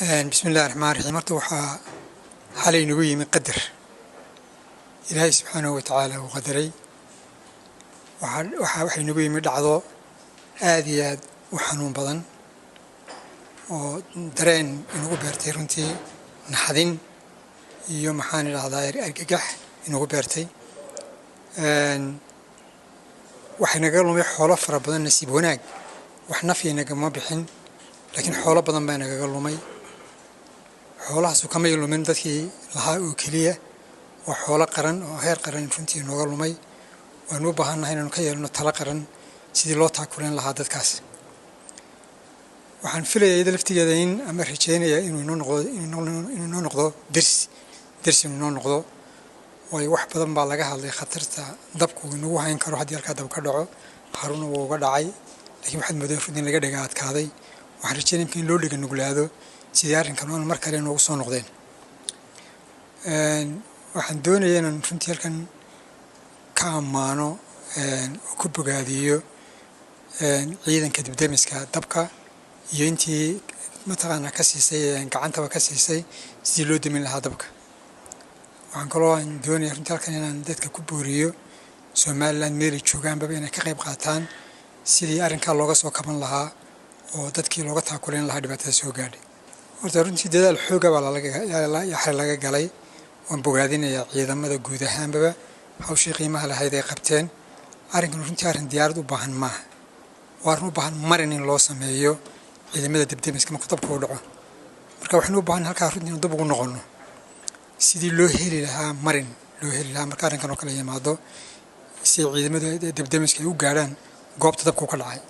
Bismi illahi raxmaan raxiim. Horta waxaa xalay nagu yimi qadar Ilaahay subxaanahu watacaala uu qadaray. Waxay nagu yimi dhacdo aada iyo aad u xanuun badan oo dareen inagu beertay, runtii naxdin iyo, maxaan idhahdaa, argagax inagu beertay. Waxay naga lumay xoolo fara badan. Nasiib wanaag wax nafya nagama bixin, laakiin xoolo badan baa nagaga lumay. Xoolahaasu kamay lumin dadkii lahaa oo keliya, waa xoolo qaran oo heer qaran runtii nooga lumay. Waanu u baahannahay inaanu ka yeelno talo qaran sidii loo taakuleen lahaa dadkaas. Waxaan filayaa iyada laftigeeda in ama rajeynaya inuu inoo noqdo dersi, dersi inuu inoo noqdo, waayo wax badan baa laga hadlay khatarta dabku inagu hayn karo haddii halkaa dab ka dhaco. Haruna wuu uga dhacay, lakiin waxaad moodaa runtii in laga dhega adkaaday. Waxaan rajeynaya in loo dhega nuglaado sidii arrinkan oon mar kale noogu soo noqdeen. Waxaan doonaya inaan runtii halkan ka ammaano oo ku bogaadiyo ciidanka dibdemiska dabka iyo intii mataqaanaa ka siisay, gacantaba ka siisay sidii loo demin lahaa dabka. Waxaan kaloo aan doonaya runtii halkan inaan dadka ku booriyo Somaliland meelay joogaanbaba inay ka qayb qaataan sidii arrinkaa looga soo kaban lahaa oo dadkii looga taakuleyn lahaa dhibaatada soo gaadhay. Horta runtii dadaal xooga baa xal laga galay. Waan bogaadinayaa ciidamada guud ahaanbaba hawshii qiimaha lahayd ay qabteen. Arrinkan runtii arrin diyaarad u baahan maaha, waa arrin u baahan marin in loo sameeyo ciidamada debdemiska marka dabka u dhaco. Marka waxaynu u baahan halkaa runtii inuu dab ugu noqono sidii loo heli lahaa marin loo heli lahaa marka arrinkan oo kale yimaado, si ciidamada debdemiska ay u gaadhaan goobta dabku ka dhacay.